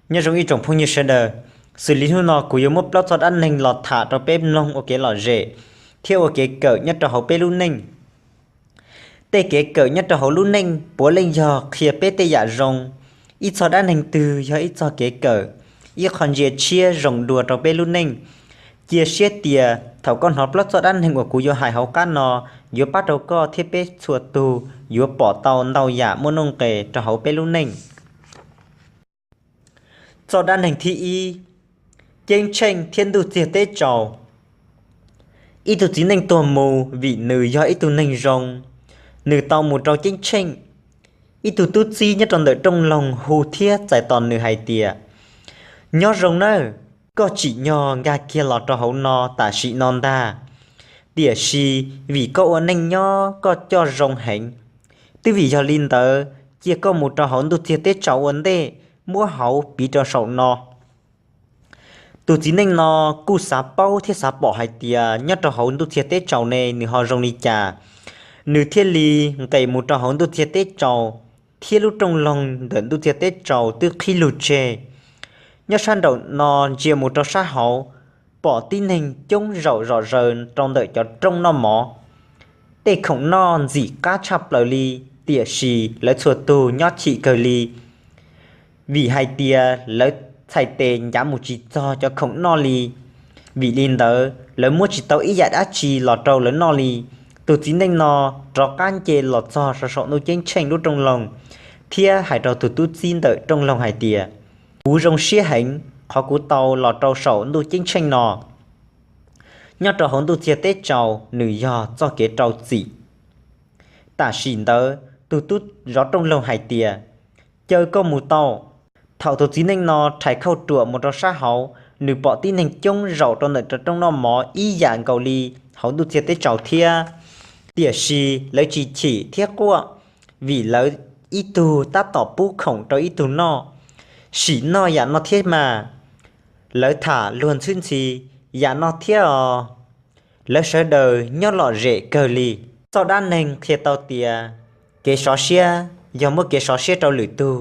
Nyob zoo ib tsoom phooj ywg sawv daws, xws li hnub no kuv yuav muab plaub txoj dab neeg los tham rau peb mloog ua kev lom zem thiab ua kev kawm nyob rau hauv peb lub neej. Tej kev kawm nyob rau hauv lub neej puav leej yog qhia peb tej yam zoo. Ib txoj dab neeg twg yog ib txoj kev kawm, ib qho ntsia tshiab zoo dua rau peb lub neej. Cia siab tias thaum koj hnov plaub txoj dab neeg uas kuv yuav hais hauv qab no, yuav pab rau koj thiab peb txhua tus yuav pom tau ntau yam muaj nuj nqes rau hauv peb lub neej. Txoj dab neeg thib ib, Ceeb Tsheej thiab ntuj txiag teb tsaus. Ib tug txiv neej tuag mus vim nws yog ib tug neeg zoo, nws tau mus rau Ceeb Tsheej. Ib tug tub txib nyob rau ntawm rooj loog hu thiab txais tos nws hais tias, nyob zoo nawb, koj tsim nyog nkag kiag los rau hauv no tam sim no ntag. Tiam sis vim koj ua neej nyob koj coj zoo heev, twb vim yog li ntawd cia koj mus rau hauv ntuj txiag teb tsaus ua ntej, muab hauv piv rau saum no. Tus txiv neej no kuj xav paub thiab xav pom hais tias nyob rau hauv ntuj txiag teb tsaus ne nws ho zoo li cas, nws thiaj li nqes mus rau hauv ntuj txiag teb tsaus, thiab lub rooj loog ntawm ntuj txiag teb tsaus twb qhib lug tseg. Nyob sab nraum no ntsia mus rau sab hauv, pom tib neeg coob zaum zom zaws rau ntawm cov rooj noj mov. Tej khoom noj ntxim qab tshaj plaws li, tiam sis lawv txhua tus nyob chim kawg li, vim hais tias lawv txhais tes ncav mus tsis txog cov khoom noj li. Vim li ntawd lawv muab tsis tau ib yam dab tsi los rau lawv noj li. Tus txiv neej no rov qab nce los txog saum ntuj ceeb tsheej lub rooj loog, thiab hais rau tus tub txib ntawm rooj loog hais tias, kuv zoo siab heev qhov kuv tau los rau saum ntuj ceeb tsheej no. Nyob rau hauv ntuj txiag teb tsaus nws yog txoj kev rau txim. Tam sim ntawd tus tub zov rooj loog hais tias, caw koj mus tau. Thaum tus txiv neej no rhais khauj ruam mus rau sab hauv, nws pom tib neeg coob zaum rau ntawm cov rooj noj mov ib yam nkaus li hauv ntuj txiag teb tsaus thiab. Tiam sis lawv tsis chim thiab quaj, vim lawv ib tug tab tom pub khoom rau ib tug noj. Sim noj yam no thiab mas, lawv tham luag ntxhwb ntxhi, yam no thiab os. Lawv sawv daws nyob lom zem kawg li. Txoj dab neeg qhia tau tias kev sov siab yog muab kev sov siab rau lwm tug.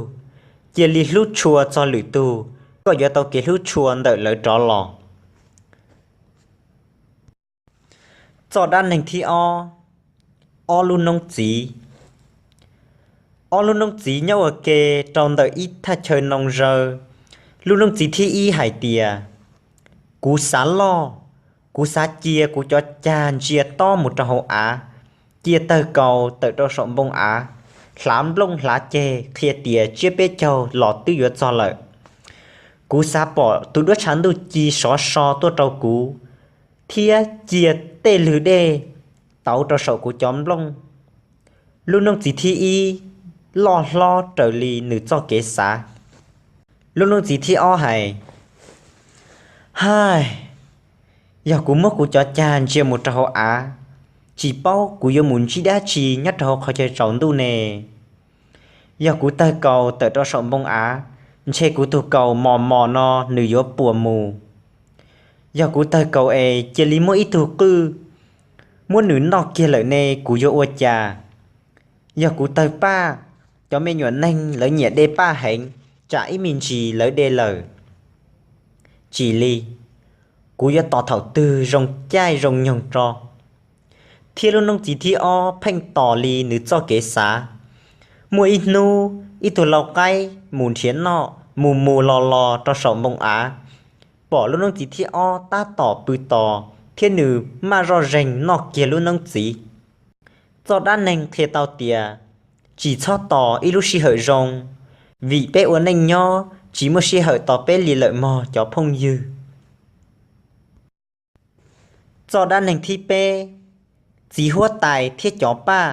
Cia li hlub tshua txog lwm tug, koj yuav tau kev hlub tshua ntawm lawv rov los. Txoj dab neeg thib ob, ob lub noob txiv. Ob lub noob txiv nyob ua ke rau ntawm ib thaj chaw noo zaws. Lub noob txiv thib ib hais tias, kuv xav loj, kuv xav cia kuv cov cag ntsia tob mus rau hauv av, cia tawg kaus tawm rau saum npoo av, hlav nplooj hlav ceg qhia tias tsiab peb caug los twb yuav txog lawm. Kuv xav pom tus duab tshav ntuj ci sov so tuaj rau kuv, thiab cia tej lwg dej tauv rau saum kuv cov nplooj. Lub noob txiv thib ib loj hlob raws li nws txoj kev xav. Lub noob txiv thib ob hais, hais, yog kuv muab kuv cov cag ntsia mus rau hauv av, tsis paub kuv yuav mus ntsib dab tsi nyob rau hauv qhov chaw tsaus ntuj ne. Yog kuv tawg kaus tawm rau saum npoo av, ntshe kuv tus kaus mos mos no nws yuav puas mus. Yog kuv tawg kaus es cia li muab ib tug qwj, muab nws noj kiag lawm ne kuv yuav ua cas? Yog kuv tawg paj, cov me nyuam neeg lawv nyiam de paj heev, tsam ib me ntsis lawv de lawm. Tsis li, kuv yuav tos thaum twg zoo caij zoo nyoog tso. Thiab lub noob txiv thib ob pheej tos li nws txoj kev xav. Muaj ib hnub ib tug lau qaib mus nrhiav noj mus mus los los rau saum npoo av, pom lub noob txiv thib ob tab tom pw tos thiab nws maj zoj zeeg noj kiag lub noob txiv. Txoj dab neeg qhia tau tias, tsis txhob tos ib lub sij hawm zoo, vim peb ua neej nyob tsis muaj sij hawm tos peb li lawm mog cov phooj ywg. Txoj dab neeg thib peb, txiv huab tais thiab cov paj.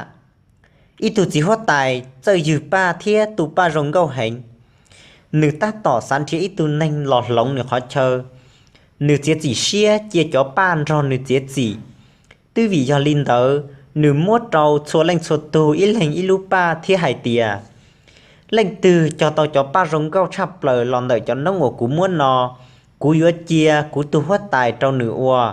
Ib tug txiv huab tais txawj ywg paj thiab tu paj zoo nkauj heev. Nws tab tom xav nrhiav ib tug neeg los hloov nws qhov chaw. Nws txiav txim siab cia cov paj nrog nws txiav txim. Twb vim yog li ntawd, nws muab rau txhua leej txhua tug ib leeg ib lub paj thiab hais tias, leej twg cog tau cov paj zoo nkauj tshaj plaws los ntawm cov noob uas kuv muab no, kuv yuav cia kuv tus huab tais rau nws ua.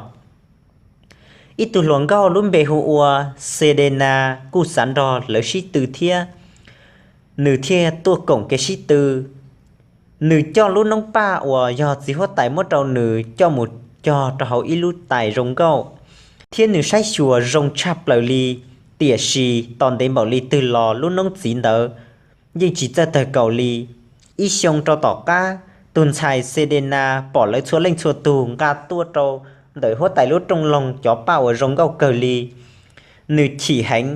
Ib tug hluas nkauj lub npe hu ua Xedena kuj xav nrog lawv sib tw thiab, nws thiaj tuaj koom kev sib tw. Nws coj lub noob paj uas yog txiv huab tais muab rau nws coj mus cog rau hauv ib lub tais zoo nkauj, thiab nws saib xyuas zoo tshaj plaws li, tiam sis tos ntev npaum li twg los lub noob txiv ntawd yeej tsis txawj tawg kaus li. Ib xyoo rau tom qab, tus ntxhais Xedenas pom lawv txhua leej txhua tus nqa tuaj rau ntawm huab tais lub rooj loog cov paj uas zoo nkauj kawg li, nws chim heev,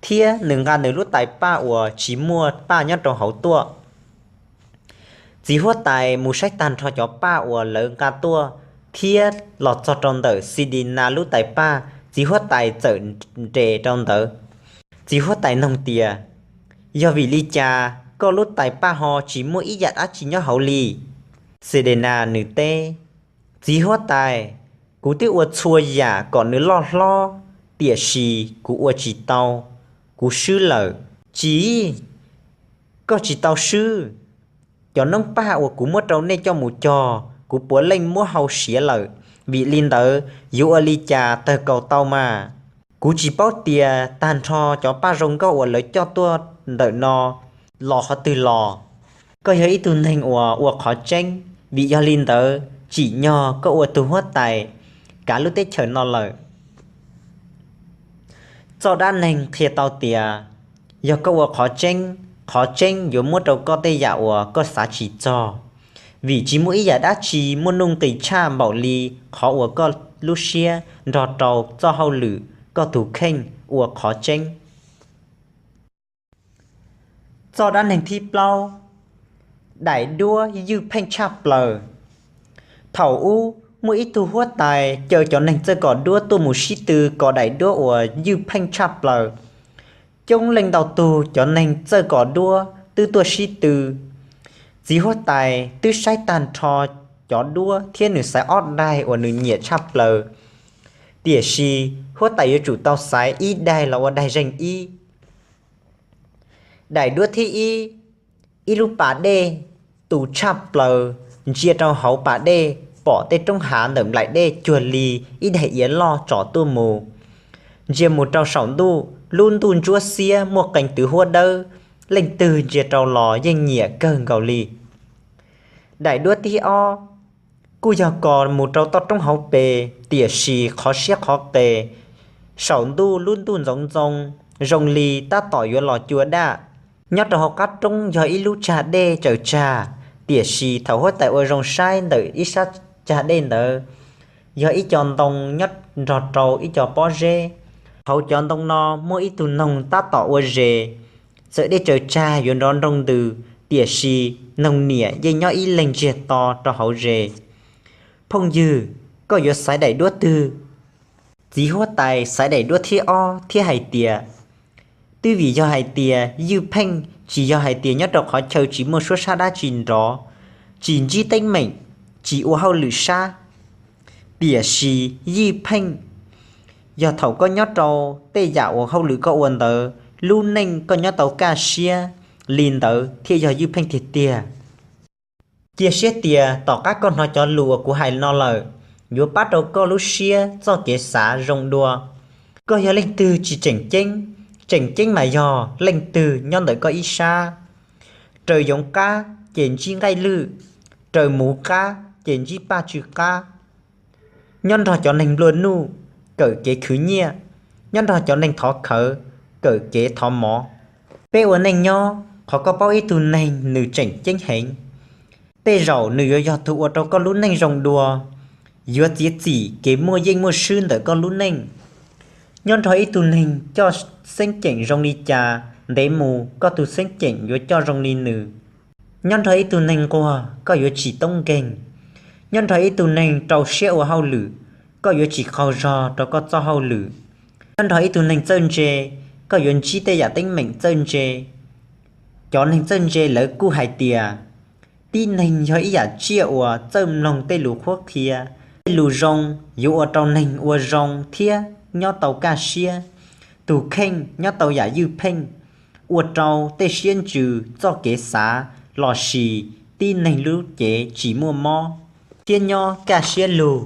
thiab nws nqa nws lub tais paj uas tsis muaj paj nyob rau hauv tuaj. Txiv huab tais mus saib tag nrho cov paj uas lawv nqa tuaj, thiab los txog rau ntawm Xedenas lub tais paj, txiv huab tais txawm nres rau ntawd. Txiv huab tais nug tias, Yog vim li cas koj lub tais paj ho tsis muaj ib yam dab tsi nyob hauv li? Xedenas nws teb, Txiv huab tais, kuv twb ua txhua yam kom nws loj hlob, tiam sis kuv ua tsis tau, kuv swb lawm. Tsis, koj tsis tau swb. Cov noob paj uas kuv muab rau nej coj mus cog, kuv puav leej muab hau siav lawm. Vim li ntawd, yuav ua li cas tawg kaus tau mas? Kuv tsis paub tias tag nrho cov paj zoo nkauj uas lawv coj tuaj ntawm no los qhov twg los. Koj yog ib tug neeg uas ua qhov tseeb, vim yog li ntawd tsim nyog koj ua tus huab tais kav lub teb chaws no lawm. Txoj dab neeg qhia tau tias, yog koj ua qhov tseeb, qhov tseeb yuav muab rau koj tej yam uas koj xav tsis txog, vim tsis muaj ib yam dab tsi muaj nuj nqis tshaj npaum li qhov uas koj lub siab nrog rau txoj hauj lwm koj tus kheej ua qhov tseeb. Txoj dab neeg thib plaub, daim duab ywj pheej tshaj plaws. Thaum ub, muaj ib tug huab tais caw cov neeg txawj kos duab tuaj mus sib tw kos daim duab uas ywj pheej tshaj plaws. Coob leej ntau tug cov neeg txawj kos duab twb tuaj sib tw. Txiv huab tais twb saib tag nrho cov duab thiab nws xaiv ob daig uas nws nyiam tshaj plaws. Tiam sis huab tais yuav tsum tau xaiv ib daig los ua daig zeeg ib. Daim duab thib ib, ib lub pas dej tu tshaj plaws, ntsia rau hauv pas dej pom tej roob hav ntawm nplaim dej cuag li ib daim iav loj tsom tuaj mus. Ntsia mus rau saum ntuj, lub ntuj ntsuab xiab muaj qee twv huab dawb, leej twg ntsia rau los yeej nyiam kawg nkaus li. Daim duab thib ob kuj yog kos mus rau toj roob hauv pes, tiam sis qhov siab qhov qes, saum ntuj lub ntuj ntxoov ntxoo, zoo li tab tom yuav los cua daj. Nyob rau hauv qab roob yog ib lub tsag dej tsaws tsag, tiam sis thaum huab tais ua zoo saib ntawm ib sab tsag dej ntawd, yog ib co ntoo nyob nrog rau ib co pob zeb. Hauv cov ntoo no muaj ib tug noog tab tom ua zes, txawm dej tsaws tsag yuav nrov nroo ntws, tiam sis noog niam yeej nyob ib leeg ntsiag to rau hauv zes. Phooj ywg, koj yuav xaiv daim duab twg? Txiv huab tais xaiv daim duab thib ob thiab hais tias, twb vim yog hais tias ywj pheej tsis yog hais tias nyob rau qhov chaw tsis muaj suab sab dab tsi nrov, tsis ntsib teeb meem, tsis ua hauj lwm sab, tiam sis ywj pheej yog thaum koj nyob rau tej yam uas hauj lwm koj ua ntawd, lub neej koj nyob tau kaj siab, li ntawd thiaj yog ywj pheej tiag tiag. Cia siab tias tom qab koj hnov cov lus uas kuv hais no lawm, yuav pab rau koj lub siab txoj kev xav zoo dua. Koj yog leej twg tsis tseem ceeb? Tseem ceeb mas yog leej twg nyob ntawm koj ib sab. Raws yoov qab ces ntsib nqaij lwj, raws muv qab ces ntsib paj tsw qab. Nyob nrog cov neeg nplua nuj, kawm kev khwv nyiaj, nyob nrog cov neeg thov khawv, kawm kev thov mov. Peb ua neej nyob, qhov koj paub ib tug neeg nws tseem ceeb heev, tej zaum nws yuav yog tus ua rau koj lub neej zoo dua, yuav txiav txim kev muaj yeej muaj swb ntawm koj lub neej. Nyob nrog ib tug neeg coj xeeb ceem zoo li cas, ntev mus koj tus xeeb ceem yuav coj zoo li nws. Nyob nrog ib tug neeg nquag, koj yuav tsis toob nkeeg. Nyob nrog ib tug neeg rau siab ua hauj lwm, koj yuav tsis qaug zog rau koj txoj hauj lwm. Nyob nrog ib tug neeg txawj ntse, koj yuav ntsib tej yam teeb meem txawj ntse. Cov neeg txawj ntse lawv kuj hais tias, tib neeg yog ib yam tsiaj uas txawj mloog tej lus qhuab qhia. Tej lus zoo yuav ua rau neeg ua zoo thiab nyob tau kaj siab. Tus kheej nyob tau yam ywj pheej, ua rau tej siab ntsws txoj kev xav lossis tib neeg lub cev tsis muaj mob thiab nyob kaj siab lug.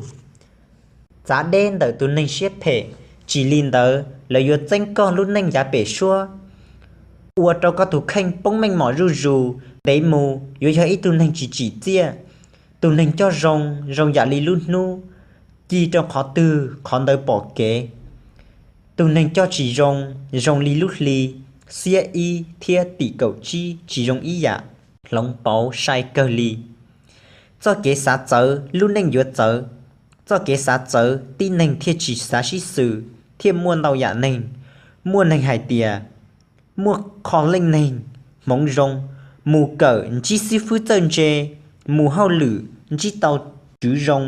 Txav deb ntawm tus neeg siab phem, tsis li ntawd lawv yuav txeeb koj lub neej yav pem suab, ua rau koj tus kheej poob meej mom zuj zus, Ntev mus yuav yog ib tug neeg tsis tsim txiaj, tus neeg coj zoo zoo yam li lub hnub, ci rau qhov twg qhov ntawd pom kev. Tus neeg coj tsis zoo zoo li lub hli, xiab ib thiab tim kaum tsib tsis zoo ib yam. Hloov pauv sai kawg li. Txoj kev xav txawv lub neej yuav txawv, txoj kev xav txawv tib neeg thiaj tsis xav sib xws, thiaj muaj ntau yam neeg. Muaj neeg hais tias muaj qho leej neeg hmoov zoo, mus kawm ntsib xib fwb txawj ntse, mus hauj lwm ntsib tau tswv zoo,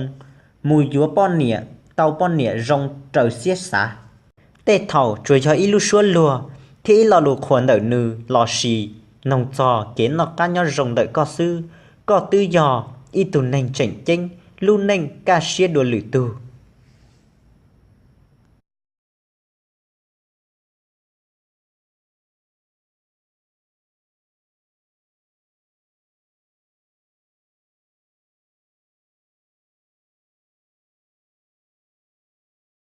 mus yuav poj niam tau poj niam zoo raws siab xav. Tej thaum tsuas yog ib lub suab luag thiab ib lo lus qhuas ntawm nws lossis noog txog kev noj qab nyob zoo ntawm koj xwb, koj twb yog ib tug neeg tseem ceeb, lub neej kaj siab dua lwm tug.